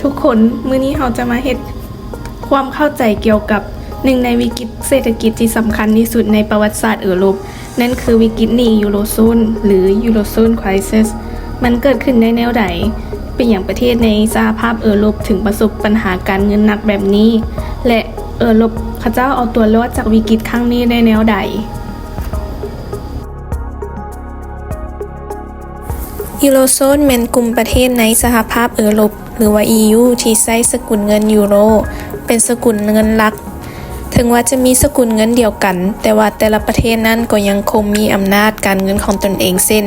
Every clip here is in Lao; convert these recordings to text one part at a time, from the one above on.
ທຸກຄົນ, ມື້ນີ້ເຮົາຈະມາເຮັດຄວາມເຂົ້າໃຈກ່ຽວກັບໜຶ່ງໃນວິກິດເສດຖະກິດທີ່ສຳຄັນທີ່ສຸດໃນປະຫວັດສາດເອີຣົບ, ນັ້ນຄືວິກິດໜີ້ຢູໂຣໂຊນ ຫຼື Eurozone Crisis. ມັນເກີດຂຶ້ນໄດ້ແນວໃດ? ເປັນຫຍັງປະເທດໃນສະຫະພາບເອີຣົບເຖິງປະສົບບັນຫາການເງິນໜັກແບບນີ້? ແລະ ເອີຣົບເຂົາເຈົ້າເອົາຕົວລອດຈາກວິກິດຄັ້ງນີ້ໄດ້ແນວໃດ? ຢູໂຣໂຊນແມ່ນກຸ່ມປະເທດໃນສະຫະພາບເອີຣົບ ຫຼືວ່າ ອີ ຢູ ທີ່ໃຊ້ສະກຸນເງິນຢູໂຣເປັນສະກຸນເງິນຫຼັກ. ເຖິງວ່າຈະມີສະກຸນເງິນດຽວກັນ, ແຕ່ວ່າແຕ່ລະປະເທດນັ້ນກໍຍັງຄົງມີອຳນາດການເງິນຂອງຕົນເອງ ເຊັ່ນ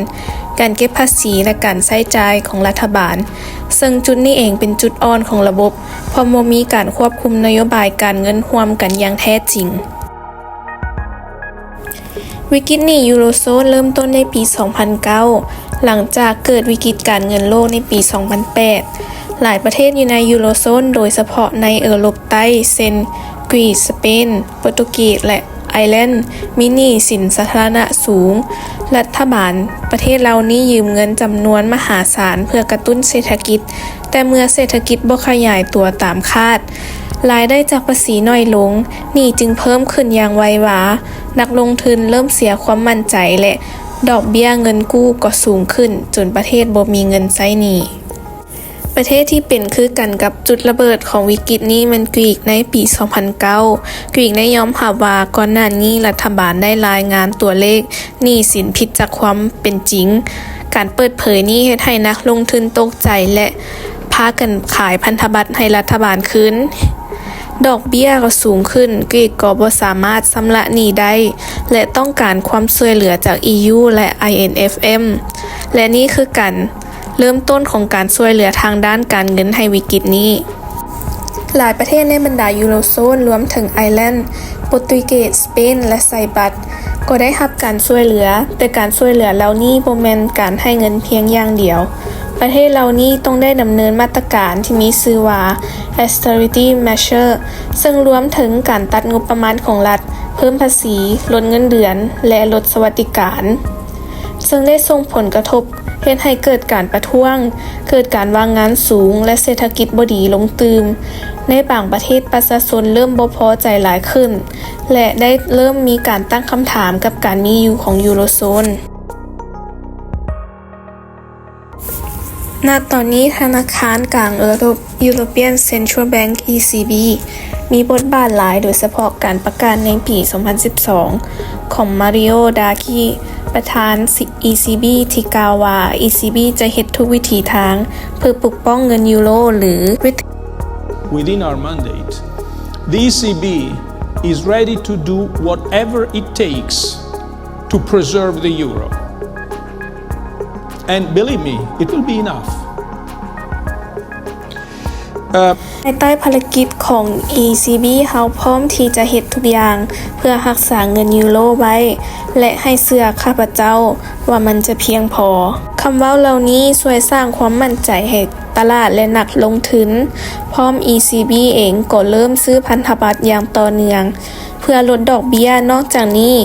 ການເກັບພາສີ ແລະ ການໃຊ້ຈ່າຍຂອງລັດຖະບານ, ເຊິ່ງຈຸດນີ້ເອງເປັນຈຸດອ່ອນຂອງລະບົບ, ເພາະບໍ່ມີການຄວບຄຸມນະໂຍບາຍການເງິນຮ່ວມກັນຢ່າງແທ້ຈິງ. ວິກິດໜີ້ຢູໂຣໂຊນເລີ່ມຕົ້ນໃນປີສອງພັນເກົ້າ ຫຼັງຈາກເກີດວິກິດການເງິນໂລກໃນປີສອງພັນແປດ. ຫຼາຍປະເທດຢູ່ໃນຢູໂຣໂຊນ, ໂດຍສະເພາະໃນເອີຣົບໃຕ້ ເຊັ່ນ ກຣີສ, ສະເປນ, ໂປຣຕຸເກດ ແລະ ໄອແລນ ມີໜີ້ສິນສາທາລະນະສູງ. ລັດຖະບານປະເທດເຫຼົ່ານີ້ຢືມເງິນຈຳນວນມະຫາສານເພື່ອກະຕຸ້ນເສດຖະກິດ, ແຕ່ເມື່ອເສດຖະກິດບໍ່ຂະຫຍາຍຕົວຕາມຄາດ, ລາຍໄດ້ຈາກພາສີໜ້ອຍລົງ, ໜີ້ຈຶ່ງເພີ່ມຂຶ້ນຢ່າງໄວວາ, ນັກລົງທຶນເລີ່ມເສຍຄວາມໝັ້ນໃຈ ແລະ ດອກເບ້ຍເງິນກູ້ກໍສູງຂຶ້ນ, ຈົນປະເທດບໍ່ມີເງິນໃຊ້ໜີ້. ປະເທດທີ່ເປັນຄືກັນກັບຈຸດລະເບີດຂອງວິກິດນີ້ແມ່ນກຣີກໃນປີສອງພັນເກົ້າ. ກຣີກໄດ້ຍອມຮັບວ່າກ່ອນໜ້ານີ້ລັດຖະບານໄດ້ລາຍງານຕົວເລກໜີ້ສິນຜິດຈາກຄວາມເປັນຈິງ. ການເປີດເຜີຍນີ້ເຮັດໃຫ້ນັກລົງທຶນຕົກໃຈ ແລະ ພາກັນຂາຍພັນທະບັດໃຫ້ລັດຖະບານຄືນ. ດອກເບ້ຍກໍສູງຂຶ້ນ, ກຣີກກໍບໍ່ສາມາດຊຳລະໜີ້ໄດ້ ແລະ ຕ້ອງການຄວາມຊ່ວຍເຫຼືອຈາກ ອີ ຢູ ແລະ ໄອ ເອັນ ເອັຟ ເອັມ ແລະ ນີ້ຄືການເລີ່ມຕົ້ນຂອງການຊ່ວຍເຫຼືອທາງດ້ານການເງິນໃຫ້ວິກິດນີ້. ຫຼາຍປະເທດໃນບັນດາຢູໂຣໂຊນ, ລວມເຖິງໄອແລນ, ໂປຣຕຸເກດ, ສະເປນ ແລະ ໄຊປຣັສ ກໍໄດ້ຮັບການຊ່ວຍເຫຼືອ, ແຕ່ການຊ່ວຍເຫຼືອເຫຼົ່ານີ້ບໍ່ແມ່ນການໃຫ້ເງິນພຽງຢ່າງດຽວ. ປະເທດເຫຼົ່ານີ້ຕ້ອງໄດ້ດຳເນີນມາດຕະການທີ່ມີຊື່ວ່າ austerity measure ເຊິ່ງລວມເຖິງການຕັດງົບປະມານຂອງລັດ, ເພີ່ມພາສີ, ລົດເງິນເດືອນ ແລະ ລົດສະຫວັດດີການ, ເຊິ່ງໄດ້ສົ່ງຜົນກະທົບເຮັດໃຫ້ເກີດການປະທ້ວງ, ເກີດການວ່າງງານສູງ ແລະ ເສດຖະກິດບໍ່ດີລົງຕື່ມ. ໃນບາງປະເທດ, ປະຊາຊົນເລີ່ມບໍ່ພໍໃຈຫຼາຍຂຶ້ນ ແລະ ໄດ້ເລີ່ມມີການຕັ້ງຄຳຖາມກັບການມີຢູ່ຂອງຢູໂຣໂຊນ. ນະຕອນນີ້ ທະນາຄານກາງເອີຣົບ European Central Bank ອີ ຊີ ບີ ມີບົດບາດຫຼາຍ, ໂດຍສະເພາະການປະກາດໃນປີສອງພັນສິບສອງ ຂອງ Mario Draghi ປະທານ ອີ ຊີ ບີ ທີ່ກ່າວວ່າ ອີ ຊີ ບີ ຈະເຮັດທຸກວິທີທາງເພື່ອປົກປ້ອງເງິນຢູໂຣ ຫຼື Within our mandate, the E C B is ready to do whatever it takes to preserve the euro. And believe me, it will be enough. ເອີ ພາຍໃຕ້ພາລະກິດຂອງ ອີ ຊີ ບີ ເຮົາພ້ອມທີ່ຈະເຮັດທຸກຢ່າງເພື່ອຮັກສາເງິນຢູໂຣໄວ້ ແລະ ໃຫ້ເຊື່ອຂ້າພະເຈົ້າວ່າມັນຈະພຽງພໍ. ຄຳເວົ້າເຫຼົ່ານີ້ຊ່ວຍສ້າງຄວາມໝັ້ນໃຈໃຫ້ຕະຫຼາດ ແລະ ນັກລົງທຶນ, ພ້ອມ ອີ ຊີ ບີ ເອງກໍເລີ່ມຊື້ພັນທະບັດຢ່າງຕໍ່ເນື່ອງເພື່ອລົດດອກເບ້ຍ. ນອກຈາກນີ້,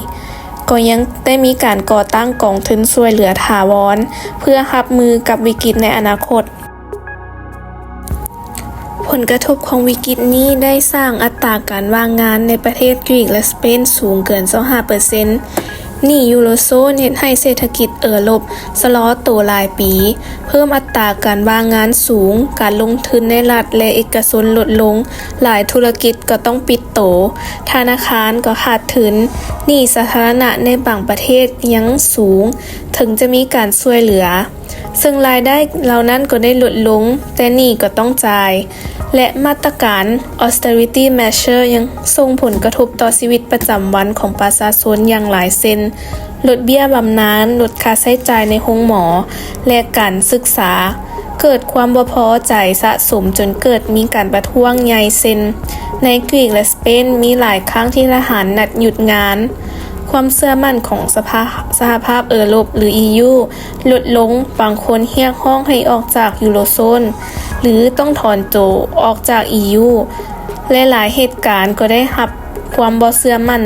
ກໍຍັງໄດ້ມີການກໍ່ຕັ້ງກອງທຶນຊ່ວຍເຫຼືອຖາວອນ ເພື່ອຮັບມືກັບວິກິດໃນອະນາຄົດ. ຜົນກະທົບຂອງວິກິດນີ້ໄດ້ສ້າງອັດຕາການວ່າງງານໃນປະເທດກຣີກ ແລະ ສະເປນສູງເກີນຊາວຫ້າເປີເຊັນ. ໜີ້ຢູໂຣໂຊນເຮັດໃຫ້ເສດຖະກິດເອີຣົບຊະລໍໂຕຫຼາຍປີ, ເພີ່ມອັດຕາການວ່າງງານສູງ, ການລົງທຶນໃນລັດ ແລະ ເອກະຊົນລົດລົງ, ຫຼາຍທຸລະກິດກໍຕ້ອງປິດໂຕ, ທະນາຄານກໍຂາດທຶນ, ໜີ້ສາທາລະນະໃນບາງປະເທດຍັງສູງ, ເຖິງຈະມີການຊ່ວຍເຫຼືອ, ເຊິ່ງລາຍໄດ້ເຫຼົ່ານັ້ນກໍໄດ້ລົດລົງ, ແຕ່ໜີ້ກໍຕ້ອງຈ່າຍ, ແລະ ມາດຕະການ austerity measure ຍັງສົ່ງຜົນກະທົບຕໍ່ຊີວິດປະຈຳວັນຂອງປະຊາຊົນຢ່າງຫຼາຍເຊັ່ນ ລົດເບ້ຍບຳນານ, ລົດຄ່າໃຊ້ຈ່າຍໃນໂຮງໝໍ ແລະ ການສຶກສາ. ເກີດຄວາມບໍ່ພໍໃຈສະສົມຈົນເກີດມີການປະທ້ວງໃຫຍ່ເຊັ່ນ ໃນກຣີກ ແລະ ສະເປນ ມີຫຼາຍຄັ້ງທີ່ທະຫານນັດຢຸດງານ. ຄວາມເຊື່ອໝັ້ນຂອງສະພາ ສະຫະພາບເອີຣົບ ຫຼື ອີ ຢູ ລົດລົງ, ບາງຄົນຮຽກຮ້ອງໃຫ້ອອກຈາກຢູໂຣໂຊນ ຫຼື ຕ້ອງຖອນໂຕອອກຈາກ ອີ ຢູ ແລະ ຫຼາຍເຫດການກໍໄດ້ຮັບຄວາມບໍ່ເຊື່ອໝັ້ນ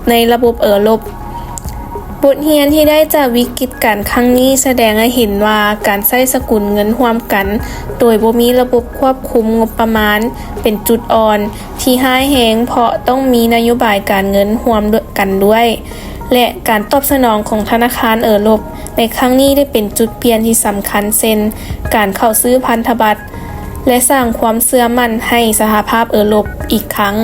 ໃນລະບົບເອີຣົບ. ໂປ ບົດຮຽນທີ່ໄດ້ຈາກວິກິດການຄັ້ງນີ້ສະແດງໃຫ້ເຫັນວ່າ ການໃຊ້ສະກຸນເງິນຮ່ວມກັນ ໂດຍບໍ່ມີລະບົບຄວບຄຸມງົບປະມານ ເປັນຈຸດອ່ອນທີ່ຮ້າຍແຮງ ເພາະຕ້ອງມີນະໂຍບາຍການເງິນຮ່ວມກັນດ້ວຍ ແລະ ການຕອບສະໜອງຂອງທະນາຄານເອີຣົບໃນຄັ້ງນີ້ ໄດ້ເປັນຈຸດປ່ຽນທີ່ສຳຄັນ ເຊັ່ນ ການເຂົ້າຊື້ພັນທະບັດ ແລະ ສ້າງຄວາມເຊື່ອໝັ້ນໃຫ້ສະຫະພາບເອີຣົບອີກຄັ້ງ.